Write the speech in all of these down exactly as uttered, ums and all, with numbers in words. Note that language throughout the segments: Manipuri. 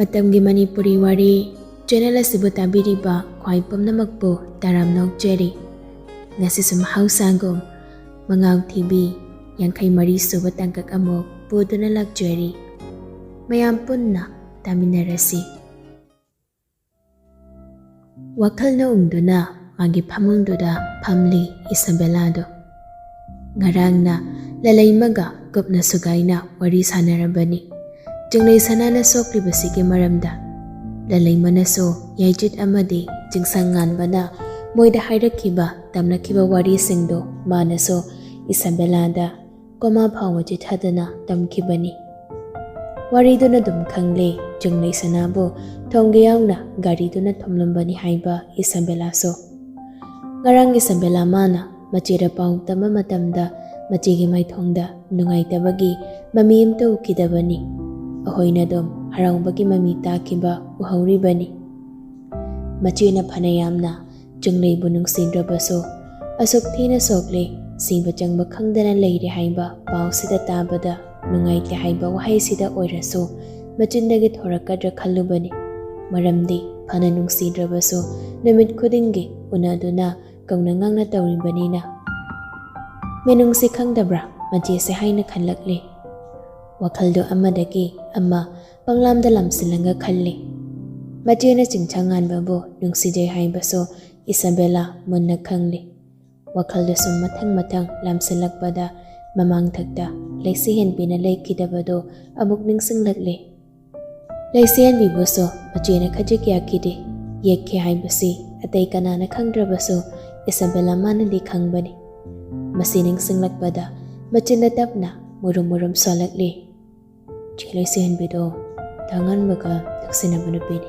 ꯃꯇꯝꯒꯤ ꯃꯅꯤꯄꯨꯔꯤ ꯋꯥꯔꯤ ꯆꯦꯅꯦꯜ ꯑꯁꯤꯕꯨ ꯇꯥꯕꯤꯔꯤꯕ ꯈ꯭ꯋꯥꯏ ꯄꯨꯝꯅꯃꯛꯄꯨ ꯇꯔꯥꯝꯅ ꯑꯣꯛꯆꯔꯤ꯫ ꯉꯁꯤꯁꯨ ꯃꯍꯧꯁꯥꯒꯨꯝ ꯃꯉꯥꯎ ꯊꯤꯕꯤ ꯌꯥꯡꯈꯩ ꯃꯔꯤ ꯁꯨꯕ ꯇꯥꯡꯀꯛ ꯑꯃꯨꯛ ꯄꯨꯗꯨꯅ ꯂꯥꯛꯆꯔꯤ꯫ ꯃꯌꯥꯝ ꯄꯨꯟꯅ ꯇꯥꯃꯤꯟꯅꯔꯁꯤ꯫ ꯋꯥꯈꯜꯅ ꯎꯪꯗꯨꯅ ꯃꯥꯒꯤ ꯐꯃꯨꯡꯗꯨꯗ ꯐꯝꯂꯤ ꯏꯁꯥꯕꯦꯂꯥꯗꯣ꯫ ꯉꯔꯥꯡꯅ ꯂꯂꯩꯃꯒ ꯀꯨꯞꯅ ꯁꯨꯒꯥꯏꯅ ꯋꯥꯔꯤ ꯁꯥꯟꯅꯔꯕꯅꯤ꯫ ꯆꯤꯡꯂꯩ ꯁꯅꯥꯅ ꯁꯣꯛꯂꯤꯕꯁꯤꯒꯤ ꯃꯔꯝꯗ꯫ ꯂꯂꯩꯃꯅꯁꯨ ꯌꯥꯏꯖꯤꯠ ꯑꯃꯗꯤ ꯆꯤꯡꯁꯥꯡ ꯉꯥꯟꯕꯅ ꯃꯣꯏꯗ ꯍꯥꯏꯔꯛꯈꯤꯕ, ꯇꯝꯂꯛꯈꯤꯕ ꯋꯥꯔꯤꯁꯤꯡꯗꯨ ꯃꯥꯅꯁꯨ ꯏꯁꯥꯕꯦꯂꯥꯗ ꯀꯣꯃꯥ ꯐꯥꯎꯕ ꯆꯤꯊꯗꯅ ꯇꯝꯈꯤꯕꯅꯤ꯫ ꯋꯥꯔꯤꯗꯨꯅ ꯑꯗꯨꯝ ꯈꯪꯂꯦ, ꯆꯤꯡꯂꯩ ꯁꯅꯥꯕꯨ ꯊꯣꯡꯒꯦ ꯌꯥꯎꯅ ꯒꯥꯔꯤꯗꯨꯅ ꯊꯣꯝꯂꯝꯕꯅꯤ ꯍꯥꯏꯕ ꯏꯁꯥꯕꯦꯂꯥꯁꯨ꯫ ꯉꯔꯥꯡ ꯏꯁꯥꯕꯦꯂꯥ ꯃꯥꯅ ꯃꯆꯦꯗ ꯄꯥꯎ ꯇꯝꯕ ꯃꯇꯝꯗ ꯃꯆꯦꯒꯤ ꯃꯥꯏꯊꯣꯡꯗ ꯅꯨꯡꯉꯥꯏꯇꯕꯒꯤ ꯃꯃꯤ ꯑꯃꯇ ꯎꯈꯤꯗꯕꯅꯤ꯫ ꯑꯩꯈꯣꯏꯅ ꯑꯗꯨꯝ ꯍꯔꯥꯎꯕꯒꯤ ꯃꯃꯤ ꯇꯥꯈꯤꯕ ꯎꯍꯧꯔꯤꯕꯅꯤ꯫ ꯃꯆꯦꯅ ꯐꯅ ꯌꯥꯝꯅ ꯆꯤꯡꯂꯩꯕꯨ ꯅꯨꯡꯁꯤꯗ꯭ꯔꯕꯁꯨ, ꯑꯁꯨꯛ ꯊꯤꯅ ꯁꯣꯛꯂꯦ, ꯁꯤꯕ ꯆꯪꯕ ꯈꯪꯗꯅ ꯂꯩꯔꯦ ꯍꯥꯏꯕ ꯄꯥꯎꯁꯤꯗ ꯇꯥꯕꯗ ꯅꯨꯡꯉꯥꯏꯇꯦ ꯍꯥꯏꯕ ꯋꯥꯍꯩꯁꯤꯗ ꯑꯣꯏꯔꯁꯨ ꯃꯆꯤꯟꯗꯒꯤ ꯊꯣꯔꯛꯀꯗ꯭ꯔꯥ ꯈꯜꯂꯨꯕꯅꯤ꯫ ꯃꯔꯝꯗꯤ ꯐꯅ ꯅꯨꯡꯁꯤꯗ꯭ꯔꯕꯁꯨ ꯅꯨꯃꯤꯠ ꯈꯨꯗꯤꯡꯒꯤ ꯎꯅꯗꯨꯅ ꯀꯧꯅ ꯉꯥꯡꯅ ꯇꯧꯔꯤꯕꯅꯤꯅ꯫ ꯃꯤꯅꯨꯡꯁꯤ ꯈꯪꯗꯕ꯭ꯔꯥ ꯃꯆꯦꯁꯦ ꯍꯥꯏꯅ ꯈꯜꯂꯛꯂꯦ꯫ ꯋꯥꯈꯜꯗꯨ ꯑꯃꯗꯒꯤ ꯑꯃ ꯄꯪꯂꯥꯝꯗ ꯂꯥꯝꯁꯤꯜꯂꯒ ꯈꯜꯂꯤ꯫ ꯃꯆꯦꯅ ꯆꯤꯡꯁꯥꯡ ꯉꯥꯟꯕꯕꯨ ꯅꯨꯡꯁꯤꯖꯩ ꯍꯥꯏꯕꯁꯨ ꯏꯁꯥꯕꯦꯂꯥ ꯃꯨꯟꯅ ꯈꯪꯂꯤ꯫ ꯋꯥꯈꯜꯗꯨ ꯁꯨꯝ ꯃꯊꯪ ꯃꯊꯪ ꯂꯥꯝꯁꯤꯜꯂꯛꯄꯗ ꯃꯃꯥꯡꯊꯛꯇ ꯂꯩꯁꯤ ꯍꯦꯟꯕꯤꯅ ꯂꯩꯈꯤꯗꯕꯗꯨ ꯑꯃꯨꯛ ꯅꯤꯡꯁꯤꯡꯂꯛꯂꯤ꯫ ꯂꯩꯁꯤ ꯍꯦꯟꯕꯤꯕꯨꯁꯨ ꯃꯆꯦꯅ ꯈꯖꯤꯛ ꯌꯥꯈꯤꯗꯦ꯫ ꯌꯦꯛꯈꯤ ꯍꯥꯏꯕꯁꯤ ꯑꯇꯩ ꯀꯅꯥꯅ ꯈꯪꯗ꯭ꯔꯕꯁꯨ ꯏꯁꯥꯕꯦꯂꯥ ꯃꯥꯅꯗꯤ ꯈꯪꯕꯅꯤ꯫ ꯃꯁꯤ ꯅꯤꯡꯁꯤꯡꯂꯛꯄꯗ ꯃꯆꯤꯟꯗ ꯇꯞꯅ ꯃꯨꯔꯨꯝ ꯃꯨꯔꯨꯝ ꯁꯣꯜꯂꯛꯂꯤ꯫ ꯆꯦ ꯂꯩꯁꯤ ꯍꯦꯟꯕꯤꯗꯣ ꯗꯥꯉꯥꯟꯕꯒ ꯅꯛꯁꯤꯟꯅꯕ ꯅꯨꯄꯤꯅꯤ꯫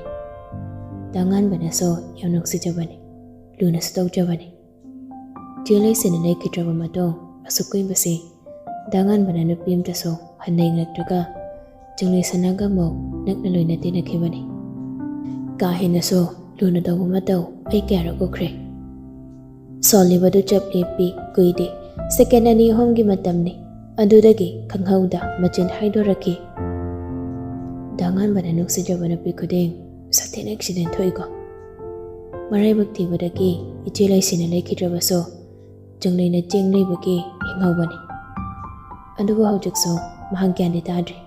ꯗꯥꯉꯥꯟꯕꯅꯁꯨ ꯌꯥꯝ ꯅꯨꯡꯁꯤꯖꯕꯅꯤ, ꯂꯨꯅꯁꯨ ꯇꯧꯖꯕꯅꯤ꯫ ꯆꯦ ꯂꯩꯁꯤꯅ ꯂꯩꯈꯤꯗ꯭ꯔꯕ ꯃꯇꯨꯡ ꯑꯁꯨꯛ ꯀꯨꯏꯕꯁꯤ ꯗꯥꯉꯥꯟꯕꯅ ꯅꯨꯄꯤ ꯑꯃꯇꯁꯨ ꯍꯟꯅ ꯌꯦꯡꯂꯛꯇ꯭ꯔꯒ ꯆꯤꯡꯂꯩ ꯁꯅꯥꯒ ꯑꯃꯨꯛ ꯅꯛꯅ ꯂꯣꯏꯅ ꯇꯤꯟꯅꯈꯤꯕꯅꯤ꯫ ꯀꯥ ꯍꯦꯟꯅꯁꯨ ꯂꯨꯅ ꯇꯧꯕ ꯃꯇꯧ ꯑꯩ ꯀꯌꯥꯔꯛ ꯎꯈ꯭ꯔꯦ꯫ ꯁꯣꯜꯂꯤꯕꯗꯨ ꯆꯞ ꯂꯦꯞꯄꯤ꯫ ꯀꯨꯏꯗꯦ, ꯁꯦꯀꯦꯟ ꯑꯅꯤ ꯑꯍꯨꯝꯒꯤ ꯃꯇꯝꯅꯤ꯫ ꯑꯗꯨꯗꯒꯤ ꯈꯪꯍꯧꯗ ꯃꯆꯤꯟ ꯍꯥꯏꯗꯣꯔꯛꯈꯤ꯫ ꯗꯥ ꯉꯥꯟꯕꯅ ꯅꯨꯡꯁꯤꯖꯕ ꯅꯨꯄꯤ ꯈꯨꯗꯤꯡ ꯁꯥꯊꯤꯅ ꯑꯦꯛꯁꯤꯗꯦꯟ ꯊꯣꯛꯏꯀꯣ꯫ ꯃꯔꯥꯏꯕꯛ ꯊꯤꯕꯗꯒꯤ ꯏꯆꯦ ꯂꯩꯁꯤꯅ ꯂꯩꯈꯤꯗ꯭ꯔꯕꯁꯨ, ꯆꯤꯡꯂꯩꯅ ꯆꯦꯡ ꯂꯩꯕꯒꯤ ꯍꯤꯡꯍꯧꯕꯅꯤ꯫ ꯑꯗꯨꯕꯨ ꯍꯧꯖꯤꯛꯁꯨ ꯃꯍꯥꯛ ꯒ꯭ꯌꯥꯟꯗꯤ ꯇꯥꯗ꯭ꯔꯤ꯫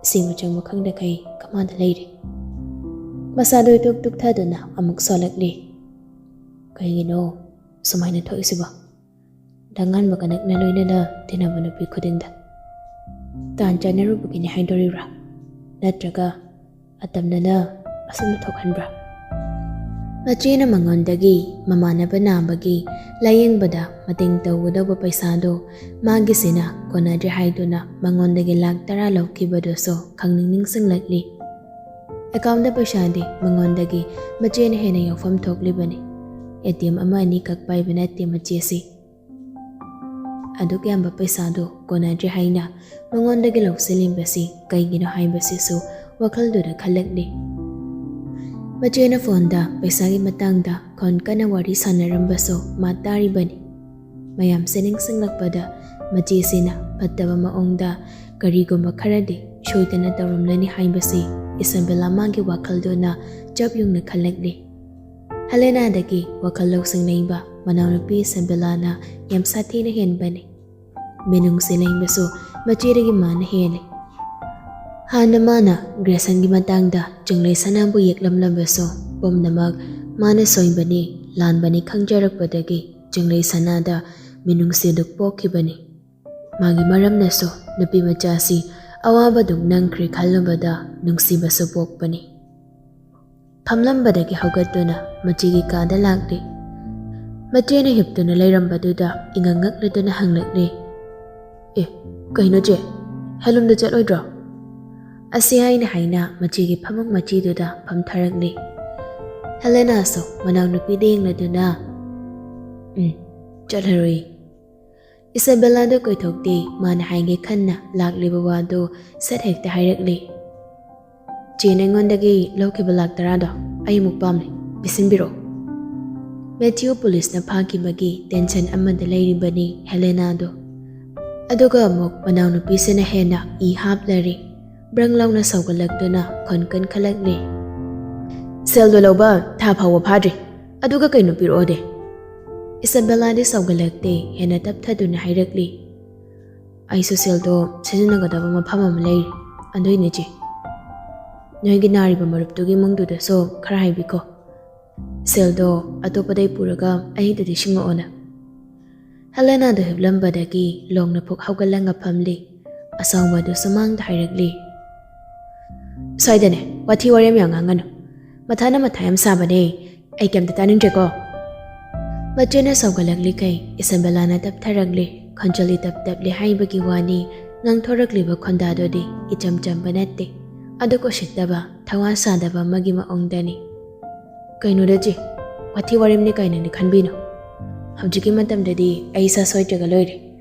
ꯁꯤꯕ ꯆꯪꯕ ꯈꯪꯗꯈꯩ ꯀꯃꯥꯗ ꯂꯩꯔꯤ꯫ ꯃꯁꯥꯗꯣ ꯏꯇꯨꯛ ꯇꯨꯛꯊꯗꯨꯅ ꯑꯃꯨꯛ ꯁꯣꯜꯂꯛꯂꯤ꯫ "ꯀꯩꯒꯤꯅꯣ ꯁꯨꯃꯥꯏꯅ ꯊꯣꯛꯏꯁꯤꯕꯣ? ꯗꯥ ꯉꯥꯟꯕꯒ ꯅꯛꯅ ꯂꯣꯏꯅꯅ ꯇꯤꯟꯅꯕ ꯅꯨꯄꯤ ꯈꯨꯗꯤꯡꯗ ꯇꯥꯟ ꯆꯥꯟꯅꯔꯨꯕꯒꯤꯅꯤ ꯍꯥꯏꯗꯣꯔꯤꯕ꯭ꯔꯥ? ꯅꯠꯇ꯭ꯔꯒ ꯑꯇꯝꯅꯅ ꯑꯁꯨꯝꯅ ꯊꯣꯛꯍꯟꯕ꯭ꯔꯥ?" ꯃꯆꯦꯅ ꯃꯉꯣꯟꯗꯒꯤ ꯃꯃꯥꯟꯅꯕ ꯅꯥꯕꯒꯤ ꯂꯥꯌꯦꯡꯕꯗ ꯃꯇꯦꯡ ꯇꯧꯒꯗꯧꯕ ꯄꯩꯁꯥꯗꯨ ꯃꯥꯒꯤꯁꯤꯅ ꯀꯣꯟꯅꯗ꯭ꯔꯦ ꯍꯥꯏꯗꯨꯅ ꯃꯉꯣꯟꯗꯒꯤ ꯂꯥꯛ ꯇꯔꯥ ꯂꯧꯈꯤꯕꯗꯨꯁꯨ ꯈꯪꯅꯤꯡ ꯅꯤꯡꯁꯤꯡꯂꯛꯂꯤ꯫ ꯑꯦꯀꯥꯎꯟꯗ ꯄꯩꯁꯥꯗꯤ ꯃꯉꯣꯟꯗꯒꯤ ꯃꯆꯦꯅ ꯍꯦꯟꯅ ꯌꯥꯎꯐꯝ ꯊꯣꯛꯂꯤꯕꯅꯤ꯫ ꯑꯦ ꯇꯤ ꯑꯦꯝ ꯑꯃ ꯑꯅꯤꯈꯛ ꯄꯥꯏꯕ ꯅꯠꯇꯦ ꯃꯆꯦꯁꯤ꯫ ꯑꯗꯨꯛ ꯌꯥꯝꯕ ꯄꯩꯁꯥꯗꯨ ꯀꯣꯟꯅꯗ꯭ꯔꯦ ꯍꯥꯏꯅ ꯃꯉꯣꯟꯗꯒꯤ ꯂꯧꯁꯤꯜꯂꯤꯕꯁꯤ ꯀꯩꯒꯤꯅꯣ ꯍꯥꯏꯕꯁꯤꯁꯨ ꯋꯥꯈꯜꯗꯨꯗ ꯈꯜꯂꯛꯂꯤ꯫ ꯃꯆꯦꯅ ꯐꯣꯟꯗ ꯄꯩꯁꯥꯒꯤ ꯃꯇꯥꯡꯗ ꯈꯣꯟ ꯀꯟꯅ ꯋꯥꯔꯤ ꯁꯥꯟꯅꯔꯝꯕꯁꯨ ꯃꯥ ꯇꯥꯔꯤꯕꯅꯤ꯫ ꯃꯌꯥꯝꯁꯦ ꯅꯤꯡꯁꯤꯡꯂꯛꯄꯗ ꯃꯆꯦꯁꯤꯅ ꯐꯠꯇꯕ ꯃꯑꯣꯡꯗ ꯀꯔꯤꯒꯨꯝꯕ ꯈꯔꯗꯤ ꯁꯣꯏꯗꯅ ꯇꯧꯔꯝꯂꯅꯤ ꯍꯥꯏꯕꯁꯤ ꯏꯁꯥꯕꯦꯂꯥ ꯃꯥꯒꯤ ꯋꯥꯈꯜꯗꯨꯅ ꯆꯞ ꯌꯨꯡꯅ ꯈꯜꯂꯛꯂꯤ꯫ ꯍꯦꯂꯦꯅꯥꯗꯒꯤ ꯋꯥꯈꯜ ꯂꯧꯁꯤꯡ ꯂꯩꯕ ꯃꯅꯥꯎꯅꯨꯄꯤ ꯏꯁꯥꯕꯦꯂꯥꯅ ꯌꯥꯝ ꯁꯥꯊꯤꯅ ꯍꯦꯟꯕꯅꯤ꯫ ꯃꯤꯅꯨꯡꯁꯤ ꯂꯩꯕꯁꯨ ꯃꯆꯦꯗꯒꯤ ꯃꯥꯅ ꯍꯦꯜꯂꯤ꯫ ꯍꯥꯟꯅ ꯃꯥꯅ ꯒ꯭ꯔꯦꯁꯟꯒꯤ ꯃꯇꯥꯡꯗ ꯆꯤꯡꯂꯩ ꯁꯅꯥꯕꯨ ꯌꯦꯛꯂꯝꯂꯕꯁꯨ, ꯄꯨꯝꯅꯃꯛ ꯃꯥꯅ ꯁꯣꯏꯕꯅꯤ, ꯂꯥꯟꯕꯅꯤ ꯈꯪꯖꯔꯛꯄꯗꯒꯤ ꯆꯤꯡꯂꯩ ꯁꯅꯥꯗ ꯃꯤꯅꯨꯡꯁꯤ ꯑꯗꯨ ꯄꯣꯛꯈꯤꯕꯅꯤ꯫ ꯃꯥꯒꯤ ꯃꯔꯝꯅꯁꯨ ꯅꯨꯄꯤ ꯃꯆꯥꯁꯤ ꯑꯋꯥꯕꯗꯨ ꯅꯪꯈ꯭ꯔꯦ ꯈꯜꯂꯨꯕꯗ ꯅꯨꯡꯁꯤꯕꯁꯨ ꯄꯣꯛꯄꯅꯤ꯫ ꯐꯝꯂꯝꯕꯗꯒꯤ ꯍꯧꯒꯠꯇꯨꯅ ꯃꯆꯦꯒꯤ ꯀꯥꯗ ꯂꯥꯛꯂꯤ꯫ ꯃꯆꯦꯅ ꯍꯤꯞꯇꯨꯅ ꯂꯩꯔꯝꯕꯗꯨꯗ ꯏꯉꯛ ꯉꯛꯂꯗꯨꯅ ꯍꯪꯂꯛꯂꯤ, "ꯑꯦ, ꯀꯩꯅꯣ ꯆꯦ? ꯍꯦꯂꯨꯝꯗ ꯆꯠꯂꯣꯏꯗ꯭ꯔꯣ?" ꯑꯁꯤ ꯍꯥꯏꯅ ꯍꯥꯏꯅ ꯃꯆꯦꯒꯤ ꯐꯃꯨꯡ ꯃꯆꯤꯗꯨꯗ ꯐꯝꯊꯔꯛꯂꯤ꯫ ꯍꯦꯂꯦꯅꯥꯁꯨ ꯃꯅꯥꯎꯅꯨꯄꯤꯗ ꯌꯦꯡꯂꯗꯨꯅ, "ꯎꯝ, ꯆꯠꯂꯔꯣꯏ꯫" ꯏꯁꯥꯕꯦꯂꯥꯗ ꯀꯣꯏꯊꯣꯛꯇꯦ꯫ ꯃꯥꯅ ꯍꯥꯏꯒꯦ ꯈꯟꯅ ꯂꯥꯛꯂꯤꯕ ꯋꯥꯗꯨ ꯁꯠ ꯍꯦꯛꯇ ꯍꯥꯏꯔꯛꯂꯤ꯫ "ꯆꯦꯅ ꯑꯩꯉꯣꯟꯗꯒꯤ ꯂꯧꯈꯤꯕ ꯂꯥꯛ ꯇꯔꯥꯗꯣ ꯑꯩ ꯑꯃꯨꯛ ꯄꯥꯝꯃꯦ, ꯄꯤꯁꯤꯟꯕꯤꯔꯛꯑꯣ꯫" ꯃꯦꯊ꯭ꯌꯨ ꯄꯨꯂꯤꯁꯅ ꯐꯥꯈꯤꯕꯒꯤ ꯇꯦꯟꯁꯟ ꯑꯃꯗ ꯂꯩꯔꯤꯕꯅꯤ ꯍꯦꯂꯦꯅꯥꯗꯣ꯫ ꯑꯗꯨꯒ ꯑꯃꯨꯛ ꯃꯅꯥꯎꯅꯨꯄꯤꯁꯤꯅ ꯍꯦꯟꯅ ꯏ ꯍꯥꯞꯂꯔꯤ꯫ ꯕ꯭ꯔꯪ ꯂꯥꯎꯅ ꯁꯧꯒꯠꯂꯛꯇꯨꯅ ꯈꯣꯟ ꯀꯟꯈꯠꯂꯛꯂꯤ꯫ "ꯁꯦꯜꯗꯣ ꯂꯧꯕ ꯊꯥ ꯐꯥꯎꯕ ꯐꯥꯗ꯭ꯔꯤ, ꯑꯗꯨꯒ ꯀꯩꯅꯣ ꯄꯤꯔꯛꯑꯣꯗꯤ?" ꯏꯁꯥꯕꯦꯂꯥꯗꯤ ꯁꯧꯒꯠꯂꯛꯇꯦ, ꯍꯦꯟꯅ ꯇꯞꯊꯗꯨꯅ ꯍꯥꯏꯔꯛꯂꯤ꯫ "ꯑꯩꯁꯨ ꯁꯦꯜꯗꯣ ꯁꯤꯖꯤꯟꯅꯒꯗꯕ ꯃꯐꯝ ꯑꯃ ꯂꯩꯔꯤ, ꯑꯗꯨꯏꯅꯦ ꯆꯦ꯫ ꯅꯣꯏꯒꯤ ꯅꯥꯔꯤꯕ ꯃꯔꯨꯞꯇꯨꯒꯤ ꯏꯃꯨꯡꯗꯨꯗꯁꯨ ꯈꯔ ꯍꯥꯏꯕꯤꯈꯣ꯫ ꯁꯦꯜꯗꯣ ꯑꯇꯣꯞꯄꯗꯩ ꯄꯨꯔꯒ ꯑꯩꯗꯗꯤ ꯁꯤꯡꯉꯛꯑꯣꯅ꯫" ꯍꯦꯂꯦꯅꯥꯗꯣ ꯍꯤꯞꯂꯝꯕꯗꯒꯤ ꯂꯣꯡꯅ ꯐꯨꯛ ꯍꯧꯒꯠꯂꯒ ꯐꯝꯂꯤ꯫ ꯑꯁꯥꯎꯕꯗꯨ ꯁꯨꯃꯥꯡꯗ ꯍꯥꯏꯔꯛꯂꯤ꯫ "ꯁ꯭ꯋꯥꯏꯗꯅꯦ, ꯋꯥꯊꯤ ꯋꯥꯔꯦꯝ ꯌꯥꯝ ꯉꯥꯡꯒꯅꯨ꯫ ꯃꯊꯥꯅ ꯃꯊꯥ ꯌꯥꯝ ꯁꯥꯕꯅꯦ꯫ ꯑꯩ ꯀꯩꯝꯇ ꯇꯥꯅꯤꯡꯗ꯭ꯔꯦꯀꯣ꯫" ꯃꯆꯦꯅ ꯁꯧꯒꯠꯂꯛꯂꯤꯈꯩ ꯏꯁꯥꯕꯦꯂꯥꯅ ꯇꯞꯊꯔꯛꯂꯤ꯫ ꯈꯣꯟꯖꯦꯜꯗꯤ ꯇꯞ ꯇꯞꯂꯤ ꯍꯥꯏꯕꯒꯤ ꯋꯥꯅꯤ, ꯉꯥꯡꯊꯣꯔꯛꯂꯤꯕ ꯈꯣꯟꯗꯥꯗꯨꯗꯤ ꯏꯆꯝ ꯆꯝꯕ ꯅꯠꯇꯦ꯫ ꯑꯗꯨ ꯎꯁꯤꯠꯇꯕ, ꯊꯋꯥ ꯁꯥꯗꯕ ꯑꯃꯒꯤ ꯃꯑꯣꯡꯗꯅꯤ꯫ "ꯀꯩꯅꯣꯗ ꯆꯦ, ꯋꯥꯊꯤ ꯋꯥꯔꯦꯝꯅꯤ ꯀꯥꯏꯅꯗꯤ ꯈꯟꯕꯤꯅꯨ꯫ ꯍꯧꯖꯤꯛꯀꯤ ꯃꯇꯝꯗꯗꯤ ꯑꯩ ꯏꯁꯥ ꯁꯣꯏꯗ꯭ꯔꯒ ꯂꯣꯏꯔꯦ,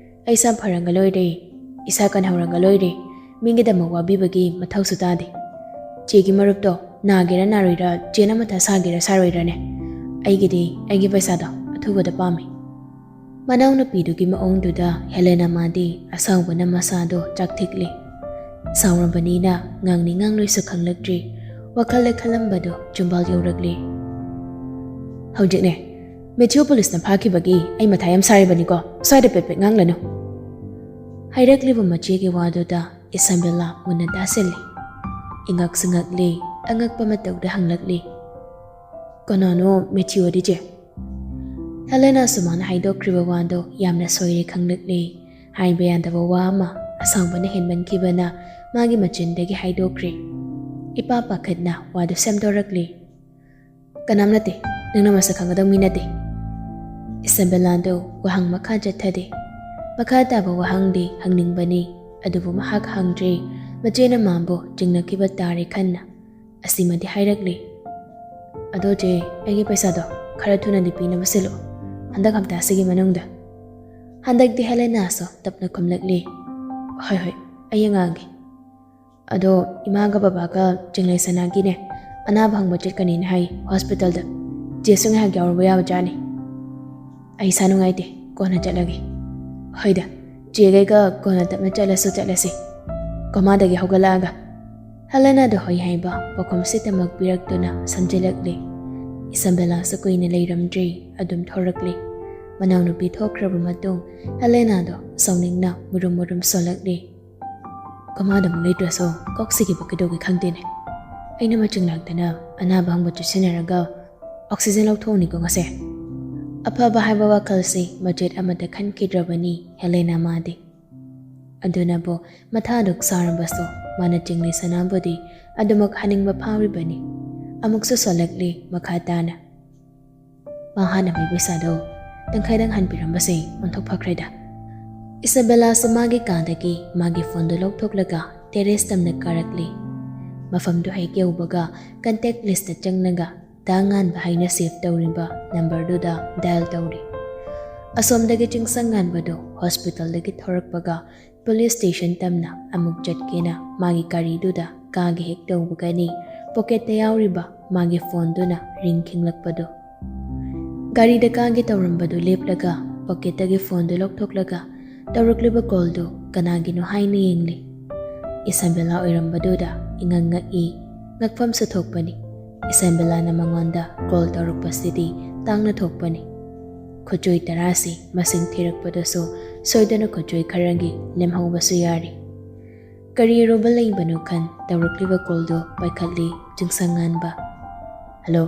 ꯑꯩ ꯏꯁꯥ ꯐꯔꯒ ꯂꯣꯏꯔꯦ, ꯏꯁꯥ ꯀꯟꯍꯧꯔꯒ ꯂꯣꯏꯔꯦ꯫ ꯃꯤꯒꯤꯗꯃꯛ ꯋꯥꯕꯤꯕꯒꯤ ꯃꯊꯧꯁꯨ ꯇꯥꯗꯦ꯫ ꯆꯦꯒꯤ ꯃꯔꯨꯞꯇꯣ ꯅꯥꯒꯦꯔꯥ ꯅꯥꯔꯣꯏꯔꯥ, ꯆꯦꯅ ꯃꯊꯥ ꯁꯥꯒꯦꯔꯥ ꯁꯥꯔꯣꯏꯔꯥꯅꯦ, ꯑꯩꯒꯤꯗꯤ ꯑꯩꯒꯤ ꯄꯩꯁꯥꯗꯣ ꯑꯊꯨꯕꯗ ꯄꯥꯝꯃꯤ꯫" ꯃꯅꯥꯎꯅꯨꯄꯤꯗꯨꯒꯤ ꯃꯑꯣꯡꯗꯨꯗ ꯍꯦꯂꯦꯅꯥ ꯃꯥꯗꯤ ꯑꯁꯥꯎꯕꯅ ꯃꯁꯥꯗꯣ ꯆꯥꯛꯊꯤꯛꯂꯤ꯫ ꯁꯥꯎꯔꯕꯅꯤꯅ ꯉꯥꯡꯅꯤꯡ ꯉꯥꯡꯂꯣꯏꯁꯨ ꯈꯪꯂꯛꯇ꯭ꯔꯤ꯫ ꯋꯥꯈꯜꯗ ꯈꯜꯂꯝꯕꯗꯣ ꯆꯨꯝꯕꯥꯜ ꯌꯧꯔꯛꯂꯤ꯫ "ꯍꯧꯖꯤꯛꯅꯦ, ꯃꯦꯊ꯭ꯌꯨ ꯄꯨꯂꯤꯁꯅ ꯐꯥꯈꯤꯕꯒꯤ ꯑꯩ ꯃꯊꯥ ꯌꯥꯝ ꯁꯥꯔꯤꯕꯅꯤꯀꯣ, ꯁ꯭ꯋꯥꯏꯗ ꯄꯦꯠ ꯄꯦꯠ ꯉꯥꯡꯂꯅꯨ꯫" ꯍꯥꯏꯔꯛꯂꯤꯕ ꯃꯆꯦꯒꯤ ꯋꯥꯗꯨꯗ ꯏꯁꯥꯕꯦꯂꯥ ꯃꯨꯟꯅ ꯇꯥꯁꯤꯜꯂꯤ꯫ ꯏꯉꯛꯁꯨ ꯉꯛꯂꯤ, ꯑꯉꯛꯄ ꯃꯇꯧꯗ ꯍꯪꯂꯛꯂꯤ꯫ "ꯀꯅꯥꯅꯣ ꯃꯦꯊ꯭ꯌꯨ ꯑꯗꯤ ꯆꯦ?" ꯍꯦꯂꯦꯅꯥꯁꯨ ꯃꯥꯅ ꯍꯥꯏꯗꯣꯛꯈ꯭ꯔꯤꯕ ꯋꯥꯗꯣ ꯌꯥꯝꯅ ꯁꯣꯏꯔꯦ ꯈꯪꯂꯛꯂꯤ꯫ ꯍꯥꯏꯕ ꯌꯥꯗꯕ ꯋꯥ ꯑꯃ ꯑꯁꯥꯎꯕꯅ ꯍꯦꯟꯃꯟꯈꯤꯕꯅ ꯃꯥꯒꯤ ꯃꯆꯤꯟꯗꯒꯤ ꯍꯥꯏꯗꯣꯛꯈ꯭ꯔꯦ꯫ ꯏꯄꯥ ꯄꯥꯈꯠꯅ ꯋꯥꯗꯨ ꯁꯦꯝꯗꯣꯔꯛꯂꯤ꯫ "ꯀꯅꯥꯝ ꯅꯠꯇꯦ, ꯅꯪꯅ ꯃꯁꯛ ꯈꯪꯒꯗꯕ ꯃꯤ ꯅꯠꯇꯦ꯫" ꯏꯁꯥꯕꯦꯂꯥꯗꯨ ꯋꯥꯍꯪ ꯃꯈꯥ ꯆꯠꯊꯗꯦ꯫ ꯃꯈꯥ ꯇꯥꯕ ꯋꯥꯍꯪꯗꯤ ꯍꯪꯅꯤꯡꯕꯅꯤ, ꯑꯗꯨꯕꯨ ꯃꯍꯥꯛ ꯍꯪꯗ꯭ꯔꯦ꯫ ꯃꯆꯦꯅ ꯃꯥꯕꯨ ꯆꯤꯡꯅꯈꯤꯕ ꯇꯥꯔꯦ ꯈꯟꯅ ꯑꯁꯤꯃꯗꯤ ꯍꯥꯏꯔꯛꯂꯤ꯫ "ꯑꯗꯣ ꯆꯦ, ꯑꯩꯒꯤ ꯄꯩꯁꯥꯗꯣ ꯈꯔ ꯊꯨꯅꯗꯤ ꯄꯤꯅꯕ ꯁꯤꯜꯂꯨ, ꯍꯟꯗꯛ ꯍꯞꯇꯥꯁꯤꯒꯤ ꯃꯅꯨꯡꯗ꯫" ꯍꯟꯗꯛꯇꯤ ꯍꯦꯂꯦꯅꯥꯁꯨ ꯇꯞꯅ ꯈꯨꯝꯂꯛꯂꯤ꯫ "ꯍꯣꯏ ꯍꯣꯏ, ꯑꯩ ꯉꯥꯡꯒꯦ꯫ ꯑꯗꯣ ꯏꯃꯥꯒ ꯕꯕꯥꯒ ꯆꯤꯡꯂꯩ ꯁꯅꯥꯒꯤꯅꯦ, ꯑꯅꯥꯕ ꯍꯪꯕ ꯆꯠꯀꯅꯤꯅ ꯍꯥꯏ ꯍꯣꯁꯄꯤꯇꯥꯜꯗ꯫ ꯆꯦꯁꯨ ꯉꯥꯏꯍꯥꯛ ꯌꯥꯎꯔꯨꯕ ꯌꯥꯕꯖꯥꯠꯅꯤ꯫" "ꯑꯩ ꯏꯁꯥ ꯅꯨꯡꯉꯥꯏꯇꯦ, ꯀꯣꯟꯅ ꯆꯠꯂꯒꯦ꯫" "ꯍꯣꯏꯗ, ꯆꯦꯒꯩꯒ ꯀꯣꯟꯅ ꯇꯞꯅ ꯆꯠꯂꯁꯨ ꯆꯠꯂꯁꯤ꯫ ꯀꯣꯃꯥꯗꯒꯤ ꯍꯧꯒꯠꯂꯛꯑꯒ꯫ ꯍꯦꯂꯦꯅꯥꯗ ꯍꯣꯏ ꯍꯥꯏꯕ ꯄꯥꯎꯈꯨꯝꯁꯤꯇꯃꯛ ꯄꯤꯔꯛꯇꯨꯅ ꯁꯝꯖꯤꯜꯂꯛꯂꯤ꯫ ꯏꯁꯥꯕꯦꯂꯥꯁꯨ ꯀꯨꯏꯅ ꯂꯩꯔꯝꯗ꯭ꯔꯤ, ꯑꯗꯨꯝ ꯊꯣꯔꯛꯂꯤ꯫ ꯃꯅꯥꯎꯅꯨꯄꯤ ꯊꯣꯛꯈ꯭ꯔꯕ ꯃꯇꯨꯡ ꯍꯦꯂꯦꯅꯥꯗꯣ ꯁꯥꯎꯅꯤꯡꯅ ꯃꯨꯔꯨꯝ ꯃꯨꯔꯨꯝ ꯁꯣꯜꯂꯛꯂꯤ꯫ ꯀꯣꯃꯥꯗ ꯑꯃꯨꯛ ꯂꯩꯇ꯭ꯔꯁꯨ ꯀꯣꯛ ꯁꯤꯈꯤꯕ ꯀꯩꯗꯧꯒꯦ ꯈꯪꯗꯦꯅꯦ꯫ ꯑꯩꯅ ꯃꯆꯤꯡ ꯂꯥꯛꯇꯅ ꯑꯅꯥꯕ ꯍꯪꯕ ꯆꯠꯁꯤꯟꯅꯔꯒ ꯑꯣꯛꯁꯤꯖꯦꯟ ꯂꯧꯊꯣꯛꯎꯅꯤꯀꯣ ꯉꯁꯤ꯫ ꯑꯐꯕ ꯍꯥꯏꯕ ꯋꯥꯈꯜꯁꯤ ꯃꯆꯦꯠ ꯑꯃꯠꯇ ꯈꯟꯈꯤꯗ꯭ꯔꯕꯅꯤ ꯍꯦꯂꯦꯅꯥ ꯃꯥꯗꯤ꯫ ꯑꯗꯨꯅꯕꯨ ꯃꯊꯥꯗꯨ ꯁꯥꯔꯕꯁꯨ ꯃꯥꯅ ꯆꯤꯡꯂꯤ ꯁꯅꯥꯕꯨꯗꯤ ꯑꯗꯨꯃꯛ ꯍꯥꯏꯅꯤꯡꯕ ꯐꯥꯎꯔꯤꯕꯅꯤ꯫ ꯑꯃꯨꯛꯁꯨ ꯁꯣꯜꯂꯛꯂꯤ ꯃꯈꯥ ꯇꯥꯅ꯫ ꯃꯥ ꯍꯥꯟꯅ ꯄꯩꯁꯥꯗꯣ ꯇꯪꯈꯥꯏꯗꯪ ꯍꯟꯕꯤꯔꯝꯕꯁꯦ ꯑꯣꯟꯊꯣꯛ ꯐꯈ꯭ꯔꯦꯗ꯫ ꯏꯁꯥꯕꯦꯂꯥꯁꯨ ꯃꯥꯒꯤ ꯀꯥꯗꯒꯤ ꯃꯥꯒꯤ ꯐꯣꯟꯗꯨ ꯂꯧꯊꯣꯛꯂꯒ ꯇꯦꯔꯦꯁ ꯇꯝꯅ ꯀꯥꯔꯛꯂꯤ꯫ ꯃꯐꯝꯗꯨ ꯍꯦꯛ ꯌꯧꯕꯒ ꯀꯟꯇꯦꯛ ꯂꯤꯁꯇ ꯆꯪꯂꯒ ꯗꯥ ꯉꯥꯟꯕ ꯍꯥꯏꯅ ꯁꯦꯚ ꯇꯧꯔꯤꯕ ꯅꯝꯕꯔꯗꯨꯗ ꯗꯥꯏꯜ ꯇꯧꯔꯤ꯫ ꯑꯁꯣꯝꯗꯒꯤ ꯆꯤꯡꯁꯪ ꯉꯥꯟꯕꯗꯨ ꯍꯣꯁꯄꯤꯇꯥꯜꯗꯒꯤ ꯊꯣꯔꯛꯄꯒ ꯄꯨꯂꯤꯁ ꯁ꯭ꯇꯦꯁꯟ ꯇꯝꯅ ꯑꯃꯨꯛ ꯆꯠꯀꯦꯅ ꯃꯥꯒꯤ ꯒꯥꯔꯤꯗꯨꯗ ꯀꯥꯒꯦ ꯍꯦꯛ ꯇꯧꯕꯒꯅꯤ ꯄꯣꯀꯦꯠꯇ ꯌꯥꯎꯔꯤꯕ ꯃꯥꯒꯤ ꯐꯣꯟꯗꯨꯅ ꯔꯤꯡ ꯈꯤꯡꯂꯛꯄꯗꯨ꯫ ꯒꯥꯔꯤꯗ ꯀꯥꯒꯦ ꯇꯧꯔꯝꯕꯗꯨ ꯂꯦꯞꯂꯒ ꯄꯣꯀꯦꯠꯇꯒꯤ ꯐꯣꯟꯗꯨ ꯂꯧꯊꯣꯛꯂꯒ ꯇꯧꯔꯛꯂꯤꯕ ꯀꯣꯜꯗꯨ ꯀꯅꯥꯒꯤꯅꯣ ꯍꯥꯏꯅ ꯌꯦꯡꯂꯤ꯫ ꯏꯁꯥꯕꯦꯂꯥ ꯑꯣꯏꯔꯝꯕꯗꯨꯗ ꯏꯉꯛ ꯉꯛꯏ, ꯉꯛꯐꯝꯁꯨ ꯊꯣꯛꯄꯅꯤ꯫ ꯏꯁꯥꯕꯦꯂꯥꯅ ꯃꯉꯣꯟꯗ ꯀꯣꯜ ꯇꯧꯔꯛꯄꯁꯤꯗꯤ ꯇꯥꯡꯅ ꯊꯣꯛꯄꯅꯤ꯫ ꯈꯨꯠꯆꯣꯏ ꯇꯔꯥꯁꯤ ꯃꯁꯤꯡ ꯊꯤꯔꯛꯄꯗꯁꯨ ꯁꯣꯏꯗꯅ ꯈꯨꯠꯆꯣꯏ ꯈꯔꯒꯤ ꯂꯦꯝꯍꯧꯕꯁꯨ ꯌꯥꯔꯤ꯫ ꯀꯔꯤ ꯑꯔꯨꯕ ꯂꯩꯕꯅꯣ ꯈꯟ ꯇꯧꯔꯛꯂꯤꯕ ꯀꯣꯜꯗꯨ ꯄꯥꯏꯈꯠꯂꯤ ꯆꯤꯡꯁꯪ ꯉꯥꯟꯕ꯫ "ꯍꯜꯂꯣ!"